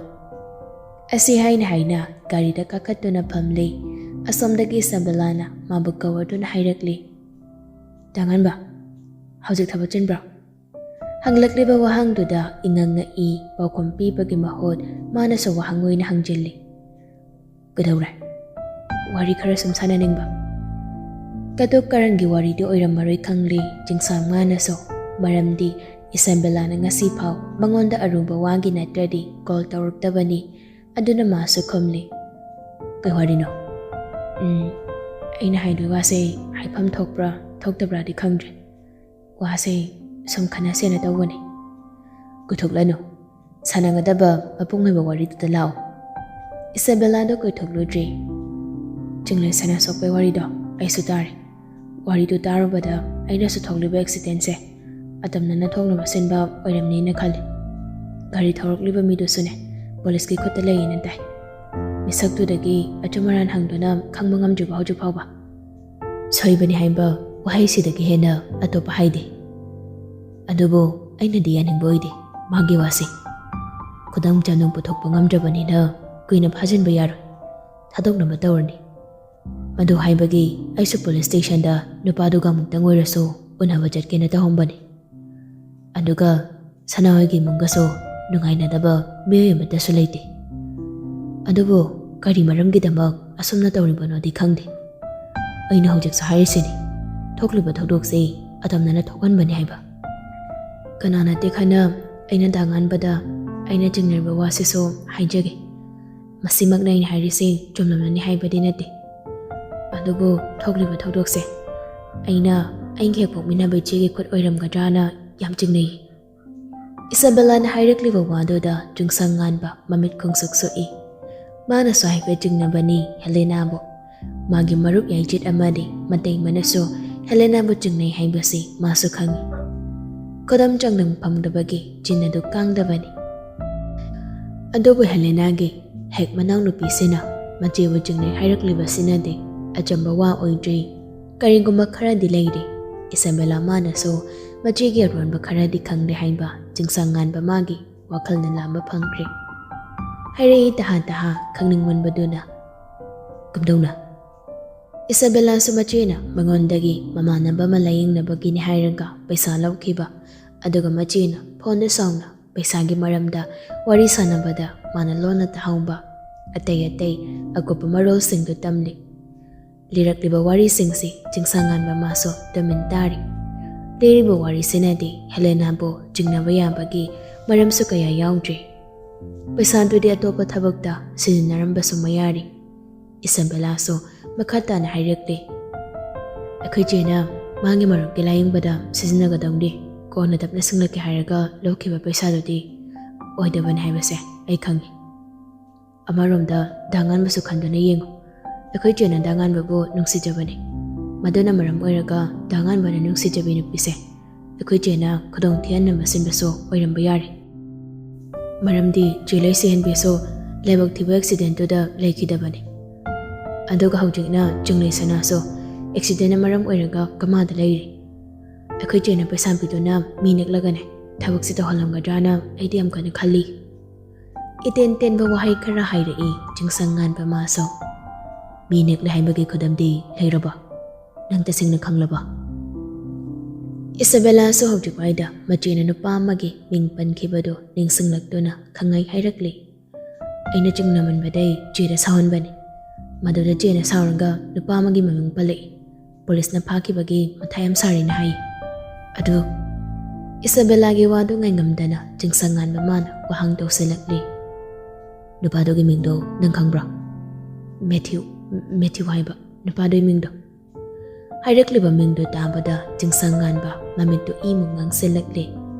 ꯑꯁꯤ ꯍꯥꯏꯅ ꯍꯥꯏꯅ ꯒꯥꯔꯤꯗ ꯀꯥꯈꯠꯇꯨꯅ ꯐꯝꯂꯤ꯫ ꯑꯁꯣꯝꯗꯒꯤ ꯏꯁꯥꯕꯦꯂꯥꯅ ꯃꯥꯕꯨ ꯀꯧꯔꯗꯨꯅ ꯍꯥꯏꯔꯛꯂꯤ, "ꯗꯥ ꯉꯥꯟꯕ, ꯍꯧꯖꯤꯛ ꯊꯕꯛ ꯆꯤꯟꯕ꯭ꯔꯣ?" ꯍꯪꯂꯛꯂꯤꯕ ꯋꯥꯍꯪꯗꯨꯗ ꯏꯉꯛ ꯉꯛꯏ ꯄꯥꯎꯈꯨꯝ ꯄꯤꯕꯒꯤ ꯃꯍꯨꯠ ꯃꯥꯅꯁꯨ ꯋꯥꯍꯪ ꯑꯣꯏꯅ ꯍꯪꯖꯤꯜꯂꯤ꯫ "ꯀꯩꯗꯧꯔꯦ?" "ꯋꯥꯔꯤ ꯈꯔ ꯁꯨꯝ ꯁꯥꯟꯅꯅꯤꯡꯕ꯫" ꯀꯇꯨꯛ ꯀꯥꯔꯟꯒꯤ ꯋꯥꯔꯤꯗꯤ ꯑꯣꯏꯔꯝꯃꯔꯣꯏ ꯈꯪꯂꯤ ꯆꯤꯡꯁꯪ ꯉꯥꯟꯕꯁꯨ, ꯃꯔꯝꯗꯤ ꯏꯁꯥꯕꯦꯂꯥꯅ ꯉꯁꯤ ꯐꯥꯎ ꯃꯉꯣꯟꯗ ꯑꯔꯨꯕ ꯋꯥꯒꯤ ꯅꯠꯇ꯭ꯔꯗꯤ ꯀꯣꯜ ꯇꯧꯔꯛꯇꯕꯅꯤ꯫ ꯑꯗꯨꯅ ꯃꯥꯁꯨ ꯈꯨꯝꯂꯤ, "ꯀꯩ ꯋꯥꯔꯤꯅꯣ?" "ꯎꯝ, ꯑꯩꯅ ꯍꯥꯏꯗꯣꯏ ꯋꯥꯁꯦ ꯍꯥꯏꯐꯝ ꯊꯣꯛꯄ꯭ꯔꯥ ꯊꯣꯛꯇꯕ꯭ꯔꯥꯗꯤ ꯈꯪꯗ꯭ꯔꯦ꯫ ꯋꯥꯁꯦ ꯁꯨꯝ ꯈꯟꯅꯁꯦꯅ ꯇꯧꯕꯅꯤ꯫" "ꯀꯨꯏꯊꯣꯛꯂꯅꯨ꯫ ꯁꯥꯟꯅꯒꯗꯕ ꯃꯄꯨꯡ ꯑꯣꯏꯕ ꯋꯥꯔꯤꯗꯨꯗ ꯂꯥꯛꯑꯣ꯫" ꯏꯁꯥꯕꯦꯂꯥꯗꯣ ꯀꯨꯏꯊꯣꯛꯂꯨꯗ꯭ꯔꯤ꯫ ꯆꯤꯡꯂꯩ ꯁꯅꯥ ꯁꯣꯛꯄꯩ ꯋꯥꯔꯤꯗꯣ ꯑꯩꯁꯨ ꯇꯥꯔꯦ꯫ ꯋꯥꯔꯤꯗꯨ ꯇꯥꯔꯨꯕꯗ ꯑꯩꯅꯁꯨ ꯊꯣꯛꯂꯤꯕ ꯑꯦꯛꯁꯤꯗꯦꯟꯁꯦ ꯑꯇꯝꯅꯅ ꯊꯣꯛꯅꯕ ꯁꯤꯟꯕ ꯑꯣꯏꯔꯝꯅꯤꯅ ꯈꯜꯂꯤ꯫ ꯒꯥꯔꯤ ꯊꯧꯔꯛꯂꯤꯕ ꯃꯤꯗꯨꯁꯨꯅꯦ, ꯄꯨꯂꯤꯁꯀꯤ ꯈꯨꯠꯇ ꯂꯩꯌꯦꯅ ꯇꯥꯏ꯫ ꯃꯤꯁꯛꯇꯨꯗꯒꯤ ꯑꯆꯨꯝ ꯑꯔꯥꯟ ꯍꯪꯗꯨꯅ ꯈꯪꯕ ꯉꯝꯗ꯭ꯔꯤꯕ ꯍꯧꯖꯤꯛ ꯐꯥꯎꯕ꯫ ꯁꯣꯏꯕꯅꯤ ꯍꯥꯏꯕ ꯋꯥꯍꯩꯁꯤꯗꯒꯤ ꯍꯦꯟꯅ ꯑꯇꯣꯞꯄ ꯍꯥꯏꯗꯦ꯫ ꯑꯗꯨꯕꯨ ꯑꯩꯅꯗꯤ ꯌꯥꯅꯤꯡꯕ ꯑꯣꯏꯗꯦ ꯃꯥꯒꯤ ꯋꯥꯁꯤ꯫ ꯈꯨꯗꯝ ꯆꯥꯡꯗꯝ ꯄꯨꯊꯣꯛꯄ ꯉꯝꯗ꯭ꯔꯕꯅꯤꯅ ꯀꯨꯏꯅ ꯐꯥꯖꯤꯟꯕ ꯌꯥꯔꯣꯏ꯫ ꯊꯥꯗꯣꯛꯅꯕ ꯇꯧꯔꯅꯤ꯫ ꯃꯗꯨ ꯍꯥꯏꯕꯒꯤ ꯑꯩꯁꯨ ꯄꯨꯂꯤꯁ ꯁ꯭ꯇꯦꯁꯟꯗ ꯅꯨꯄꯥꯗꯨꯒ ꯑꯃꯨꯛꯇꯪ ꯑꯣꯏꯔꯁꯨ ꯎꯅꯕ ꯆꯠꯀꯦꯅ ꯇꯧꯍꯝꯕꯅꯤ꯫ ꯑꯗꯨꯒ ꯁꯅꯥꯍꯣꯏꯒꯤ ꯏꯃꯨꯡꯒꯁꯨ ꯅꯨꯡꯉꯥꯏꯅꯗꯕ ꯃꯤꯑꯣꯏ ꯑꯃꯠꯇꯁꯨ ꯂꯩꯇꯦ꯫ ꯑꯗꯨꯕꯨ ꯀꯔꯤ ꯃꯔꯝꯒꯤꯗꯃꯛ ꯑꯁꯨꯝꯅ ꯇꯧꯔꯤꯕꯅꯣꯗꯤ ꯈꯪꯗꯦ꯫ ꯑꯩꯅ ꯍꯧꯖꯤꯛꯁꯨ ꯍꯥꯏꯔꯤꯁꯤꯅꯤ, ꯊꯣꯛꯂꯤꯕ ꯊꯧꯗꯣꯛꯁꯤ ꯑꯇꯝꯅꯅ ꯊꯣꯛꯍꯟꯕꯅꯤ ꯍꯥꯏꯕ꯫ ꯀꯅꯥ ꯅꯠꯇꯦ ꯈꯟꯅ ꯑꯩꯅ ꯗꯥ ꯉꯥꯟꯕꯗ ꯑꯩꯅ ꯆꯤꯡꯅꯔꯤꯕ ꯋꯥꯁꯤꯁꯨ ꯍꯥꯏꯖꯒꯦ꯫ ꯃꯁꯤꯃꯛꯅ ꯑꯩꯅ ꯍꯥꯏꯔꯤꯁꯤ ꯆꯨꯝꯂꯝꯂꯅꯤ ꯍꯥꯏꯕꯗꯤ ꯅꯠꯇꯦ꯫ ꯑꯗꯨꯕꯨ ꯊꯣꯛꯂꯤꯕ ꯊꯧꯗꯣꯛꯁꯦ ꯑꯩꯅ ꯑꯩꯒꯤ ꯍꯦꯛ ꯄꯣꯛꯃꯤꯟꯅꯕ ꯏꯆꯦꯒꯤ ꯈꯨꯠ ꯑꯣꯏꯔꯝꯒꯗ꯭ꯔꯥꯅ ꯌꯥꯝ ꯆꯤꯡꯅꯩ꯫ ꯏꯁꯥꯕꯦꯂꯥꯅ ꯍꯥꯏꯔꯛꯂꯤꯕ ꯋꯥꯗꯨꯗ ꯆꯤꯡꯁꯪ ꯉꯥꯟꯕ ꯃꯃꯤꯠ ꯈꯣꯡꯁꯨꯛ ꯁꯨꯛꯏ꯫ ꯃꯥꯅꯁꯨ ꯍꯥꯏꯐꯦꯠ ꯆꯤꯡꯅꯕꯅꯤ ꯍꯦꯂꯦꯅꯥꯕꯨ꯫ ꯃꯥꯒꯤ ꯃꯔꯨꯞ ꯌꯥꯏꯆꯤꯠ ꯑꯃꯗꯤ ꯃꯇꯩꯃꯅꯁꯨ ꯍꯦꯂꯦꯅꯥꯕꯨ ꯆꯤꯡꯅꯩ ꯍꯥꯏꯕꯁꯤ ꯃꯥꯁꯨ ꯈꯪꯏ꯫ ꯈꯨꯗꯝ ꯆꯥꯡꯗꯝ ꯐꯪꯗꯕꯒꯤ ꯆꯤꯟ ꯑꯗꯨ ꯀꯥꯡꯗꯕꯅꯤ꯫ ꯑꯗꯨꯕꯨ ꯍꯦꯂꯦꯅꯥꯒꯤ ꯍꯦꯛ ꯃꯅꯥꯎꯅꯨꯄꯤꯁꯤꯅ ꯃꯆꯦꯕꯨ ꯆꯤꯡꯅꯩ ꯍꯥꯏꯔꯛꯂꯤꯕꯁꯤꯅꯗꯤ ꯑꯆꯝꯕ ꯋꯥ ꯑꯣꯏꯗ꯭ꯔꯤ꯫ ꯀꯔꯤꯒꯨꯝꯕ ꯈꯔꯗꯤ ꯂꯩꯔꯤ꯫ ꯏꯁꯥꯕꯦꯂꯥ ꯃꯥꯅꯁꯨ ꯃꯆꯦꯒꯤ ꯑꯔꯣꯟꯕ ꯈꯔꯗꯤ ꯈꯪꯂꯦ ꯍꯥꯏꯕ ꯆꯤꯡꯁꯪ ꯉꯥꯟꯕ ꯃꯥꯒꯤ ꯋꯥꯈꯜꯅ ꯂꯥꯝꯕ ꯐꯪꯈ꯭ꯔꯦ꯫ ꯍꯥꯏꯔꯛꯏ ꯇꯍꯥ ꯇꯍꯥ ꯈꯪꯅꯤꯡꯃꯟꯕꯗꯨꯅ꯫ ꯀꯝꯗꯧꯅ? ꯏꯁꯥꯕꯦꯂꯥꯁꯨ ꯃꯆꯦꯅ ꯃꯉꯣꯟꯗꯒꯤ ꯃꯃꯥꯟꯅꯕ ꯑꯃ ꯂꯥꯌꯦꯡꯅꯕꯒꯤꯅꯤ ꯍꯥꯏꯔꯒ ꯄꯩꯁꯥ ꯂꯧꯈꯤꯕ, ꯑꯗꯨꯒ ꯃꯆꯦꯅ ꯐꯣꯟꯗ ꯁꯥꯎꯅ ꯄꯩꯁꯥꯒꯤ ꯃꯔꯝꯗ ꯋꯥꯔꯤ ꯁꯥꯟꯅꯕꯗ ꯃꯥꯅ ꯂꯣꯟꯅ ꯇꯥꯍꯧꯕ꯫ ꯑꯇꯩ ꯑꯇꯩ ꯑꯀꯨꯞꯄ ꯃꯔꯣꯜꯁꯤꯡꯗꯨ ꯇꯝꯂꯤ꯫ ꯂꯤꯔꯛꯂꯤꯕ ꯋꯥꯔꯤꯁꯤꯡꯁꯤ ꯆꯤꯡꯁꯪ ꯉꯥꯟꯕ ꯃꯥꯁꯨ ꯇꯨꯃꯤꯟ ꯇꯥꯔꯤ꯫ ꯂꯤꯔꯤꯕ ꯋꯥꯔꯤꯁꯤꯅꯗꯤ ꯍꯦꯂꯦꯅꯥꯕꯨ ꯆꯤꯡꯅꯕ ꯌꯥꯕꯒꯤ ꯃꯔꯝꯁꯨ ꯀꯌꯥ ꯌꯥꯎꯗ꯭ꯔꯤ꯫ ꯄꯩꯁꯥꯗꯨꯗꯤ ꯑꯇꯣꯞꯄ ꯊꯕꯛꯇ ꯁꯤꯖꯤꯟꯅꯔꯝꯕꯁꯨ ꯃꯌꯥꯔꯤ꯫ ꯏꯁꯥꯕꯦꯂꯥꯁꯨ ꯃꯈꯥ ꯇꯥꯅ ꯍꯥꯏꯔꯛꯂꯤ, ꯑꯩꯈꯣꯏ ꯆꯦꯅ ꯃꯥꯒꯤ ꯃꯔꯨꯞꯀꯤ ꯂꯥꯌꯦꯡꯕꯗ ꯁꯤꯖꯤꯟꯅꯒꯗꯧꯅꯤ, ꯀꯣꯟꯅ ꯇꯞꯅ ꯁꯤꯡꯂꯛꯀꯦ ꯍꯥꯏꯔꯒ ꯂꯧꯈꯤꯕ ꯄꯩꯁꯥꯗꯨꯗꯤ ꯑꯣꯏꯗꯕꯅꯤ ꯍꯥꯏꯕꯁꯦ ꯑꯩ ꯈꯪꯏ꯫ ꯑꯃꯔꯣꯝꯗ ꯗꯥ ꯉꯥꯟꯕꯁꯨ ꯈꯟꯗꯨꯅ ꯌꯦꯡꯉꯨ꯫ ꯑꯩꯈꯣꯏ ꯆꯦꯅ ꯗꯥ ꯉꯥꯟꯕꯕꯨ ꯅꯨꯡꯁꯤꯖꯕꯅꯤ꯫ ꯃꯗꯨꯅ ꯃꯔꯝ ꯑꯣꯏꯔꯒ ꯗꯥ ꯉꯥꯟꯕꯅ ꯅꯨꯡꯁꯤꯖꯕꯤ ꯅꯨꯄꯤꯁꯦ ꯑꯩꯈꯣꯏ ꯆꯦꯅ ꯈꯨꯗꯣꯡ ꯊꯤꯍꯟꯅꯕ ꯁꯤꯟꯕꯁꯨ ꯑꯣꯏꯔꯝꯕ ꯌꯥꯔꯦ꯫ ꯃꯔꯝꯗꯤ ꯆꯦ ꯂꯩꯁꯤꯍꯟꯕꯤꯁꯨ ꯂꯥꯏꯕꯛ ꯊꯤꯕ ꯑꯦꯛꯁꯤꯗꯦꯟꯠꯇꯨꯗ ꯂꯩꯈꯤꯗꯕꯅꯤ꯫ ꯑꯗꯨꯒ ꯍꯧꯖꯤꯛꯅ ꯆꯤꯡꯂꯩ ꯁꯅꯥꯁꯨ ꯑꯦꯛꯁꯤꯗꯦꯟꯅ ꯃꯔꯝ ꯑꯣꯏꯔꯒ ꯀꯃꯥꯗ ꯂꯩꯔꯤ꯫ ꯑꯩꯈꯣꯏ ꯆꯦꯅ ꯄꯩꯁꯥ ꯄꯤꯗꯨꯅ ꯃꯤ ꯅꯦꯛꯂꯒꯅꯦ ꯊꯕꯛꯁꯤ ꯇꯧꯍꯜꯂꯝꯒꯗ꯭ꯔꯥꯅ ꯑꯩꯗꯤ ꯌꯥꯝ ꯀꯟꯅ ꯈꯜꯂꯤ꯫ ꯏꯇꯦꯟ ꯇꯦꯟꯕ ꯋꯥꯍꯩ ꯈꯔ ꯍꯥꯏꯔꯛꯏ ꯆꯤꯡꯁꯪ ꯉꯥꯟꯕ ꯃꯥꯁꯨ꯫ "ꯃꯤ ꯅꯦꯛꯂꯦ ꯍꯥꯏꯕꯒꯤ ꯈꯨꯗꯝꯗꯤ ꯂꯩꯔꯕ? ꯅꯪ ꯇꯁꯦꯡꯅ ꯈꯪꯂꯕ?" ꯏꯁꯥꯕꯦꯂꯥꯁꯨ ꯍꯧꯖꯤꯛꯋꯥꯏꯗ ꯃꯆꯦꯅ ꯅꯨꯄꯥ ꯑꯃꯒꯤ ꯃꯤꯡ ꯄꯟꯈꯤꯕꯗꯨ ꯅꯤꯡꯁꯤꯡꯂꯛꯇꯨꯅ ꯈꯪꯉꯩ ꯍꯥꯏꯔꯛꯂꯤ꯫ "ꯑꯩꯅ ꯆꯤꯡꯅꯃꯟꯕꯗꯩ ꯆꯦꯗ ꯁꯥꯎꯍꯟꯕꯅꯤ꯫ ꯃꯗꯨꯗ ꯆꯦꯅ ꯁꯥꯎꯔꯒ ꯅꯨꯄꯥ ꯑꯃꯒꯤ ꯃꯃꯤꯡ ꯄꯜꯂꯛꯏ꯫ ꯄꯨꯂꯤꯁꯅ ꯐꯥꯈꯤꯕꯒꯤ ꯃꯊꯥ ꯌꯥꯝ ꯁꯥꯔꯦꯅ ꯍꯥꯏ꯫ ꯑꯗꯨ?" ꯏꯁꯥꯕꯦꯂꯥꯒꯤ ꯋꯥꯗꯨ ꯉꯥꯏꯉꯝꯗꯅ ꯆꯤꯡꯁꯪ ꯉꯥꯟꯕ ꯃꯥꯅ ꯋꯥꯍꯪ ꯇꯧꯁꯤꯜꯂꯛꯂꯤ꯫ "ꯅꯨꯄꯥꯗꯨꯒꯤ ꯃꯤꯡꯗꯣ ꯅꯪ ꯈꯪꯕ꯭ꯔꯣ?" "ꯃꯦꯊ꯭ꯌꯨ, ꯃꯦꯊ꯭ꯌꯨ ꯍꯥꯏꯕ ꯅꯨꯄꯥꯗꯨꯒꯤ ꯃꯤꯡꯗꯣ?" ꯍꯥꯏꯔꯛꯂꯤꯕ ꯃꯤꯡꯗꯨ ꯇꯥꯕꯗ ꯆꯤꯡꯁꯪ ꯉꯥꯟꯕ ꯃꯃꯤꯠꯇꯨ ꯏꯃꯨꯡ ꯉꯥꯡꯁꯤꯜꯂꯛꯂꯦ꯫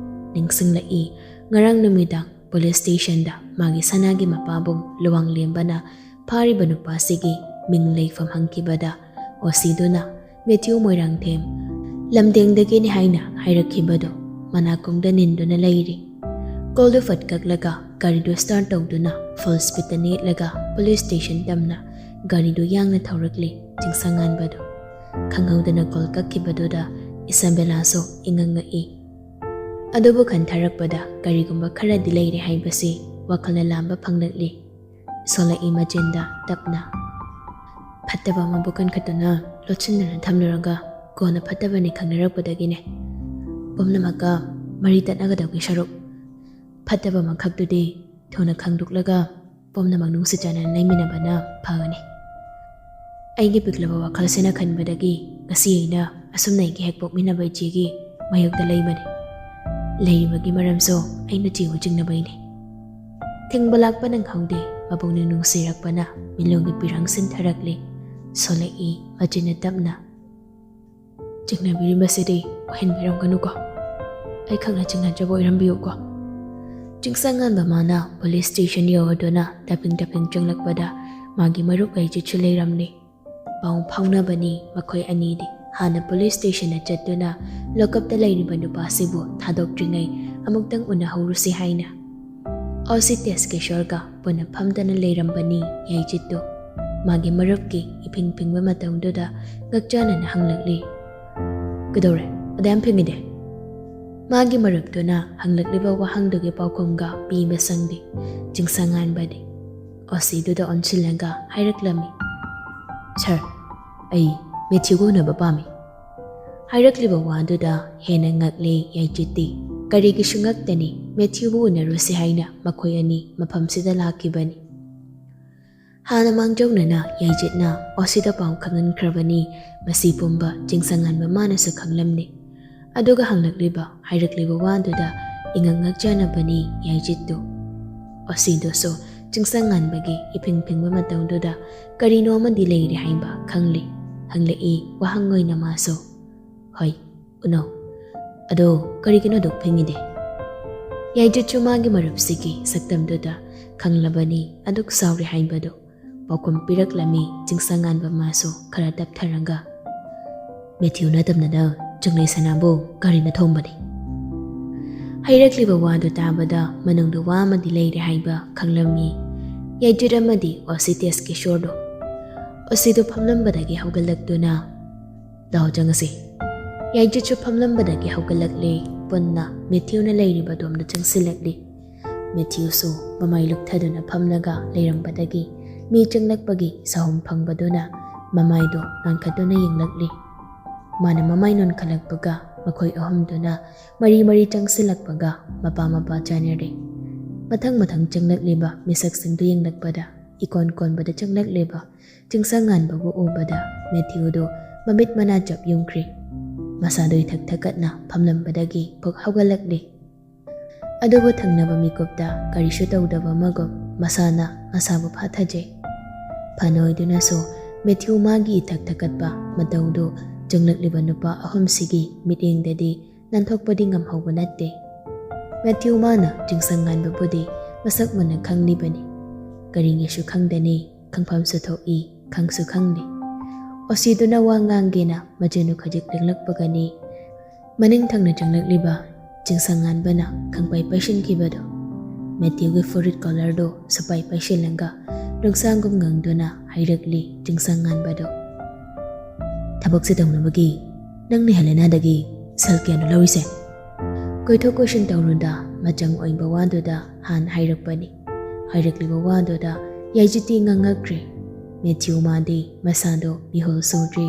ꯅꯤꯡꯁꯤꯡꯂꯛꯏ, ꯉꯔꯥꯡ ꯅꯨꯃꯤꯗꯥꯡ ꯄꯨꯂꯤꯁ ꯁ꯭ꯇꯦꯁꯟꯗ ꯃꯥꯒꯤ ꯁꯅꯥꯒꯤ ꯃꯄꯥꯕꯨꯡ ꯂꯨꯋꯥꯡꯂꯦꯝꯕꯅ ꯐꯥꯔꯤꯕ ꯅꯨꯄꯥꯁꯤꯒꯤ ꯃꯤꯡ ꯂꯩꯐꯝ ꯍꯪꯈꯤꯕꯗ ꯑꯣꯁꯤꯗꯨꯅ ꯃꯦꯊ꯭ꯌꯨ ꯃꯣꯏꯔꯥꯡꯊꯦꯝ ꯂꯝꯗꯦꯡꯗꯒꯤꯅꯤ ꯍꯥꯏꯅ ꯍꯥꯏꯔꯛꯈꯤꯕꯗꯨ ꯃꯅꯥꯀꯣꯡꯗ ꯅꯤꯟꯗꯨꯅ ꯂꯩꯔꯤ꯫ ꯀꯣꯜꯗꯨ ꯐꯠ ꯀꯛꯂꯒ ꯒꯥꯔꯤꯗꯨ ꯁ꯭ꯇꯥꯔꯠ ꯇꯧꯗꯨꯅ ꯐꯨꯜ ꯁ꯭ꯄꯤꯗꯇ ꯅꯦꯠꯂꯒ ꯄꯨꯂꯤꯁ ꯁ꯭ꯇꯦꯁꯟ ꯇꯝꯅ ꯒꯥꯔꯤꯗꯨ ꯌꯥꯡꯅ ꯊꯧꯔꯛꯂꯤ ꯆꯤꯡꯁꯪ ꯉꯥꯟꯕꯗꯨ꯫ ꯈꯪꯍꯧꯗꯅ ꯀꯣꯜ ꯀꯛꯈꯤꯕꯗꯨꯗ ꯏꯁꯥꯕꯦꯂꯥꯁꯨ ꯏꯉꯛ ꯉꯛꯏ꯫ ꯑꯗꯨꯕꯨ ꯈꯟꯊꯔꯛꯄꯗ ꯀꯔꯤꯒꯨꯝꯕ ꯈꯔꯗꯤ ꯂꯩꯔꯦ ꯍꯥꯏꯕꯁꯤ ꯋꯥꯈꯜꯅ ꯂꯥꯝꯕ ꯐꯪꯂꯛꯂꯤ꯫ ꯁꯣꯂꯛꯏ ꯃꯆꯤꯟꯗ ꯇꯞꯅ꯫ "ꯐꯠꯇꯕ ꯑꯃꯕꯨ ꯀꯟꯈꯠꯇꯨꯅ ꯂꯣꯠꯁꯤꯟꯗꯨꯅ ꯊꯝꯂꯨꯔꯒ ꯀꯣꯟꯅ ꯐꯠꯇꯕꯅꯤ ꯈꯪꯅꯔꯛꯄꯗꯒꯤꯅꯦ꯫ ꯄꯨꯝꯅꯃꯛꯀ ꯃꯔꯤ ꯇꯠꯅꯒꯗꯕꯒꯤ ꯁꯔꯨꯛ ꯐꯠꯇꯕ ꯑꯃꯈꯛꯇꯨꯗꯤ ꯊꯨꯅ ꯈꯪꯗꯣꯛꯂꯒ ꯄꯨꯝꯅꯃꯛ ꯅꯨꯡꯁꯤ ꯆꯥꯟꯅꯅ ꯂꯩꯃꯤꯟꯅꯕꯅ ꯐꯒꯅꯤ꯫ ꯑꯩꯒꯤ ꯄꯤꯛꯂꯕ ꯋꯥꯈꯜꯁꯤꯅ ꯈꯟꯕꯗꯒꯤ ꯉꯁꯤ ꯑꯩꯅ ꯑꯁꯨꯝꯅ ꯑꯩꯒꯤ ꯍꯦꯛ ꯄꯣꯛꯃꯤꯟꯅꯕ ꯏꯆꯦꯒꯤ ꯃꯥꯌꯣꯛꯇ ꯂꯩꯕꯅꯤ꯫ ꯂꯩꯔꯤꯕꯒꯤ ꯃꯔꯝꯁꯨ ꯑꯩꯅ ꯆꯦꯕꯨ ꯆꯤꯡꯅꯕꯩꯅꯤ꯫" ꯊꯤꯡꯕ ꯂꯥꯛꯄ ꯅꯪꯍꯧꯗꯦ꯫ ꯃꯄꯨꯛꯅꯤꯡ ꯅꯨꯡꯁꯤꯔꯛꯄꯅ ꯃꯤꯠꯂꯣꯡꯒꯤ ꯄꯤꯔꯥꯡ ꯁꯤꯟꯊꯔꯛꯂꯤ꯫ ꯁꯣꯂꯛꯏ ꯃꯆꯤꯟꯅ ꯇꯞꯅ꯫ "ꯆꯤꯡꯅꯕꯤꯔꯤꯕꯁꯤꯗꯤ ꯑꯣꯏꯍꯟꯕꯤꯔꯝꯒꯅꯨꯀꯣ꯫ ꯑꯩꯈꯛꯅ ꯆꯤꯡꯅꯖꯕ ꯑꯣꯏꯔꯝꯕꯤꯌꯨꯀꯣ꯫" ꯆꯤꯡꯁꯪ ꯉꯥꯟꯕ ꯃꯥꯅ ꯄꯨꯂꯤꯁ ꯁ꯭ꯇꯦꯁꯟ ꯌꯧꯔꯗꯨꯅ ꯇꯞꯄꯤꯡ ꯇꯞꯄꯤꯡ ꯆꯪꯂꯛꯄꯗ ꯃꯥꯒꯤ ꯃꯔꯨꯞ ꯂꯩꯖꯤꯠꯁꯨ ꯂꯩꯔꯝꯂꯤ꯫ ꯄꯥꯎ ꯐꯥꯎꯅꯕꯅꯤ ꯃꯈꯣꯏ ꯑꯅꯤꯗꯤ꯫ ꯍꯥꯟꯅ ꯄꯨꯂꯤꯁ ꯁ꯭ꯇꯦꯁꯟꯗ ꯆꯠꯇꯨꯅ ꯂꯣꯀꯞꯇ ꯂꯩꯔꯤꯕ ꯅꯨꯄꯥꯁꯤꯕꯨ ꯊꯥꯗꯣꯛꯇ꯭ꯔꯤꯉꯩ ꯑꯃꯨꯛꯇꯪ ꯎꯅꯍꯧꯔꯨꯁꯤ ꯍꯥꯏꯅ꯫ ꯑꯣꯁꯤ ꯇꯦꯖꯀꯤꯁꯣꯔꯒ ꯄꯨꯟꯅ ꯐꯝꯗꯅ ꯂꯩꯔꯝꯕꯅꯤ ꯌꯥꯏꯖꯤꯠꯇꯨ꯫ ꯃꯥꯒꯤ ꯃꯔꯨꯞꯀꯤ ꯏꯐꯤꯡ ꯐꯤꯡꯕ ꯃꯇꯧꯗꯨꯗ ꯉꯛꯆꯥꯟꯅꯅ ꯍꯪꯂꯛꯂꯤ, "ꯀꯩꯗꯧꯔꯦ? ꯑꯗꯥ ꯌꯥꯝ ꯐꯤꯡꯉꯤꯗꯤ?" ꯃꯥꯒꯤ ꯃꯔꯨꯞꯇꯨꯅ ꯍꯪꯂꯛꯂꯤꯕ ꯋꯥꯍꯪꯗꯨꯒꯤ ꯄꯥꯎꯈꯨꯝꯒ ꯄꯤꯕ ꯁꯪꯗꯦ꯫ ꯆꯤꯡꯁꯪꯉꯥꯟꯕꯗꯤ ꯑꯣꯁꯤꯗꯨꯗ ꯑꯣꯟꯁꯤꯜꯂꯒ ꯍꯥꯏꯔꯛꯂꯝꯃꯤ, "ꯁꯥꯔ, ꯑꯩ ꯃꯦꯊ꯭ꯌꯨꯒ ꯎꯅꯕ ꯄꯥꯝꯃꯤ"꯫ ꯍꯥꯏꯔꯛꯂꯤꯕ ꯋꯥꯗꯨꯗ ꯍꯦꯟꯅ ꯉꯛꯂꯦ ꯌꯥꯏꯖꯤꯠꯇꯤ꯫ ꯀꯔꯤꯒꯤꯁꯨ ꯉꯛꯇꯅꯤ, ꯃꯦꯊ꯭ꯌꯨꯕꯨ ꯎꯅꯔꯨꯁꯤ ꯍꯥꯏꯅ ꯃꯈꯣꯏ ꯑꯅꯤ ꯃꯐꯝꯁꯤꯗ ꯂꯥꯛꯈꯤꯕꯅꯤ꯫ ꯍꯥꯟꯅ ꯃꯥꯡꯖꯧꯅꯅ ꯌꯥꯏꯖꯤꯠꯅ ꯑꯣꯁꯤꯗ ꯄꯥꯎ ꯈꯪꯍꯟꯈ꯭ꯔꯕꯅꯤ꯫ ꯃꯁꯤ ꯄꯨꯝꯕ ꯆꯤꯡꯁꯪꯉꯥꯟꯕ ꯃꯥꯅꯁꯨ ꯈꯪꯂꯝꯅꯤ꯫ ꯑꯗꯨꯒ ꯍꯪꯂꯛꯂꯤꯕ, ꯍꯥꯏꯔꯛꯂꯤꯕ ꯋꯥꯗꯨꯗ ꯏꯉꯛ ꯉꯛꯆꯅꯕꯅꯤ ꯌꯥꯏꯖꯤꯠꯇꯨ꯫ ꯑꯣꯁꯤꯗꯨꯁꯨ ꯆꯤꯡꯁꯪꯉꯥꯟꯕꯒꯤ ꯏꯐꯤꯡ ꯐꯤꯡꯕ ꯃꯇꯧꯗꯨꯗ ꯀꯔꯤꯅꯣ ꯑꯃꯗꯤ ꯂꯩꯔꯦ ꯍꯥꯏꯕ ꯈꯪꯂꯦ꯫ ꯍꯪꯂꯛꯏ ꯋꯥꯍꯪ ꯑꯣꯏꯅ ꯃꯥꯁꯨ, "ꯍꯣꯏ, ꯎꯅꯧ꯫ ꯑꯗꯣ ꯀꯔꯤꯒꯤꯅꯣ ꯑꯗꯨꯛ ꯐꯤꯡꯉꯤꯗꯤ?" ꯌꯥꯏꯖꯤꯠꯁꯨ ꯃꯥꯒꯤ ꯃꯔꯨꯞꯁꯤꯒꯤ ꯁꯛꯇꯝꯗꯨꯗ ꯈꯪꯂꯕꯅꯤ ꯑꯗꯨꯛ ꯁꯥꯎꯔꯦ ꯍꯥꯏꯕꯗꯨ꯫ ꯄꯥꯎꯈꯨꯝ ꯄꯤꯔꯛꯂꯝꯃꯤ ꯆꯤꯡꯁꯪꯉꯥꯟꯕ ꯃꯥꯁꯨ ꯈꯔ ꯇꯞꯊꯔꯒ, "ꯃꯦꯊ꯭ꯌꯨꯅ ꯇꯝꯅꯅ ꯆꯪꯂꯩ ꯁꯅꯥꯕꯨ ꯒꯥꯔꯤꯅ ꯊꯣꯝꯕꯅꯤ"꯫ ꯍꯩꯔꯛꯂꯤꯕ ꯋꯥꯗꯨ ꯇꯥꯕꯗ ꯃꯅꯨꯡꯗ ꯋꯥ ꯑꯃꯗꯤ ꯂꯩꯔꯦ ꯍꯥꯏꯕ ꯈꯪꯂꯝꯃꯤ ꯌꯥꯏꯖꯤꯠ ꯑꯃꯗꯤ ꯑꯣꯁꯤ ꯇꯦꯖꯀꯤꯁꯣꯔꯗꯨ꯫ ꯑꯣꯁꯤꯗꯨ ꯐꯝꯂꯝꯕꯗꯒꯤ ꯍꯧꯒꯠꯂꯛꯇꯨꯅ, "ꯂꯥꯛꯑꯣ ꯆꯪꯉꯁꯤ"꯫ ꯌꯥꯏꯖꯤꯠꯁꯨ ꯐꯝꯂꯝꯕꯗꯒꯤ ꯍꯧꯒꯠꯂꯛꯂꯦ꯫ ꯄꯨꯟꯅ ꯃꯦꯊ꯭ꯌꯨꯅ ꯂꯩꯔꯤꯕ ꯑꯗꯣꯝꯗ ꯆꯪꯁꯤꯜꯂꯛꯂꯤ꯫ ꯃꯦꯊ꯭ꯌꯨꯁꯨ ꯃꯃꯥꯏ ꯂꯨꯞꯊꯗꯨꯅ ꯐꯝꯂꯒ ꯂꯩꯔꯝꯕꯗꯒꯤ ꯃꯤ ꯆꯪꯂꯛꯄꯒꯤ ꯁꯥꯍꯨꯝ ꯐꯪꯕꯗꯨꯅ ꯃꯃꯥꯏꯗꯣ ꯅꯣꯟꯈꯠꯇꯨꯅ ꯌꯦꯡꯂꯛꯂꯤ꯫ ꯃꯥꯅ ꯃꯃꯥꯏ ꯅꯣꯟꯈꯠꯂꯛꯄꯒ ꯃꯈꯣꯏ ꯑꯍꯨꯝꯗꯨꯅ ꯃꯔꯤ ꯃꯔꯤ ꯆꯪꯁꯤꯜꯂꯛꯄꯒ ꯃꯄꯥ ꯃꯄꯥ ꯆꯥꯅꯔꯦ꯫ ꯃꯊꯪ ꯃꯊꯪ ꯆꯪꯂꯛꯂꯤꯕ ꯃꯤꯁꯛꯁꯤꯡꯗꯨ ꯌꯦꯡꯂꯛꯄꯗ ꯏꯀꯣꯟ ꯀꯣꯟꯕꯗ ꯆꯪꯂꯛꯂꯤꯕ ꯆꯤꯡꯁꯪꯉꯥꯟꯕꯕꯨ ꯎꯕꯗ ꯃꯦꯊ꯭ꯌꯨꯗꯨ ꯃꯃꯤꯠ ꯃꯅꯥ ꯆꯞ ꯌꯨꯡꯈ꯭ꯔꯦ꯫ ꯃꯁꯥꯗꯨ ꯏꯊꯛ ꯊꯛꯀꯠꯅ ꯐꯝꯂꯝꯕꯗꯒꯤ ꯐꯨꯛ ꯍꯧꯒꯠꯂꯛꯂꯦ꯫ ꯑꯗꯨꯕꯨ ꯊꯪꯅꯕ ꯃꯤꯀꯨꯞꯇ ꯀꯔꯤꯁꯨ ꯇꯧꯗꯕ ꯑꯃꯒꯨꯝ ꯃꯁꯥꯅ ꯃꯁꯥꯕꯨ ꯐꯥꯊꯖꯩ꯫ ꯐꯅ ꯑꯣꯏꯗꯨꯅꯁꯨ ꯃꯦꯊ꯭ꯌꯨ ꯃꯥꯒꯤ ꯏꯊꯛ ꯊꯛꯀꯠꯄ ꯃꯇꯧꯗꯨ ꯆꯪꯂꯛꯂꯤꯕ ꯅꯨꯄꯥ ꯑꯍꯨꯝꯁꯤꯒꯤ ꯃꯤꯠꯌꯦꯡꯗꯗꯤ ꯅꯥꯟꯊꯣꯛꯄꯗꯤ ꯉꯝꯍꯧꯕ ꯅꯠꯇꯦ꯫ ꯃꯦꯊ꯭ꯌꯨ ꯃꯥꯅ ꯆꯤꯡꯁꯪꯉꯥꯟꯕꯕꯨꯗꯤ ꯃꯁꯛ ꯃꯨꯟꯅ ꯈꯪꯂꯤꯕꯅꯤ꯫ ꯀꯔꯤꯒꯤꯁꯨ ꯈꯪꯗꯅꯤ, ꯈꯪꯐꯝꯁꯨ ꯊꯣꯛꯏ, ꯈꯪꯁꯨ ꯈꯪꯂꯤ꯫ ꯑꯣꯁꯤꯗꯨꯅ ꯋꯥ ꯉꯥꯡꯒꯦꯅ ꯃꯆꯤꯟꯗꯨ ꯈꯖꯤꯛ ꯂꯦꯡꯂꯛꯄꯒꯅꯤ ꯃꯅꯤꯡ ꯊꯪꯅ ꯆꯪꯂꯛꯂꯤꯕ ꯆꯤꯡꯁꯪ ꯉꯥꯟꯕꯅ ꯈꯪꯄꯥꯏ ꯄꯥꯏꯁꯤꯟꯈꯤꯕꯗꯣ꯫ ꯃꯦꯊ꯭ꯌꯨꯒꯤ ꯐꯨꯔꯤꯠ ꯀꯣꯂꯔꯗꯨ ꯁꯨꯄꯥꯏ ꯄꯥꯏꯁꯤꯜꯂꯒ ꯅꯨꯡꯁꯥꯡꯒꯨꯝ ꯉꯪꯗꯨꯅ ꯍꯥꯏꯔꯛꯂꯤ ꯆꯤꯡꯁꯪ ꯉꯥꯟꯕꯗꯣ꯫ "ꯊꯕꯛꯁꯦ ꯇꯧꯅꯕꯒꯤ ꯅꯪꯅ ꯍꯦꯂꯦꯅꯥꯗꯒꯤ ꯁꯦꯜ ꯀꯌꯥꯅꯣ ꯂꯧꯔꯤꯁꯦ?" ꯀꯣꯏꯊꯣꯛ ꯀꯣꯏꯁꯤꯟ ꯇꯧꯔꯨꯗ ꯃꯆꯪ ꯑꯣꯏꯕ ꯋꯥꯗꯨꯗ ꯍꯥꯟ ꯍꯥꯏꯔꯛꯄꯅꯤ꯫ ꯍꯥꯏꯔꯛꯂꯤꯕ ꯋꯥꯗꯨꯗ ꯌꯥꯏꯖꯤꯇꯤ ꯉꯥꯡꯉꯛꯈ꯭ꯔꯦ꯫ ꯃꯦꯊ꯭ꯌꯨ ꯃꯥꯗꯤ ꯃꯁꯥꯗꯣ ꯃꯤꯍꯨꯜ ꯁꯨꯗ꯭ꯔꯤ꯫